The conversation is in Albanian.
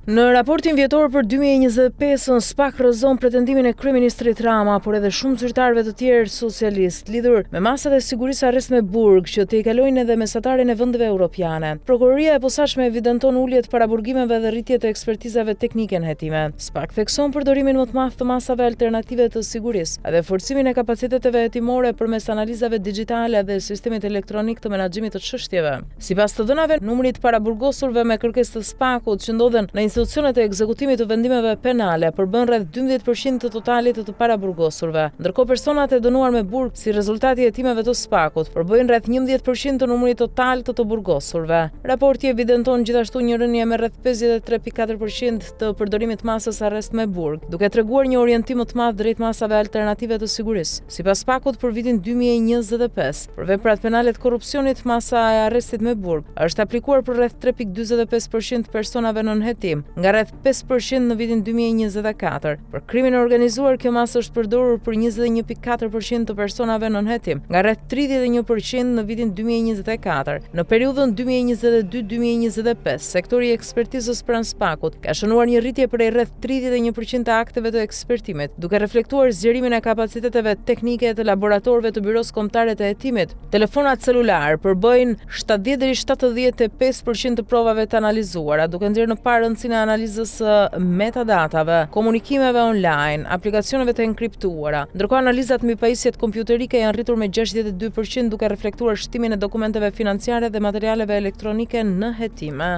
Në raportin vjetor për 2025-ën, SPAK rrëzon pretendimin e kryeministrit Rama, por edhe shumë zyrtarëve të tjerë socialistë, lidhur me masat e sigurisë arrest me burg që tejkalojnë edhe mesataren e vendeve europiane. Prokuroria e Posaçme evidenton ulje të paraburgimeve dhe rritje të ekspertizave teknike në hetime. SPAK thekson përdorimin më të madh të masave alternative të sigurisë dhe forcimin e kapaciteteve hetimore përmes analizave dixhitale dhe sistemit elektronik të menaxhimit të çështjeve. Sipas të dhënave, numri i të paraburgosurve me kërkesë të SPAK-ut që ndodhen në institucionet e ekzekutimit të vendimeve penale përbën rreth 12 për qind të totalit të të paraburgosurve. Ndërkohë personat e dënuar me burg si rezultat i hetimeve të SPAK-ut përbëjnë rreth 11 për qind të numrit total të të burgosurve. Raporti evidenton gjithashtu një rënie me rreth 53.4 për qind të përdorimit të masës arrest me burg, duke treguar një orientim më të madh drejt masave alternative të sigurisë. Sipas SPAK-ut për vitin 2025, Për veprat penale të korrupsionit, masa e arrestit me burg është aplikuar për rreth 3.45% të personave nën hetim, nga rreth 5% në vitin 2024. Për krimin e organizuar, kjo masë është përdorur për 21.4% të personave nën hetim, nga rreth 31% në vitin 2024. Në periudhën 2022-2025, sektori i ekspertizës pranë SPAK-ut ka shënuar një rritje prej rreth 31% të akteve të ekspertimit, duke reflektuar zgjerimin e kapaciteteve teknike të laboratorëve të Byrosë Kombëtare të Hetimit. Telefonat celularë përbëjnë 70 deri 75% të provave të analizuara, duke nxjerrë në pah rëndësinë e analizës së metadatave, komunikimeve online, aplikacioneve të enkriptuara. Ndërkohë analizat mbi pajisjet kompjuterike janë rritur me 62% duke reflektuar shtimin e dokumenteve financiare dhe materialeve elektronike në hetime.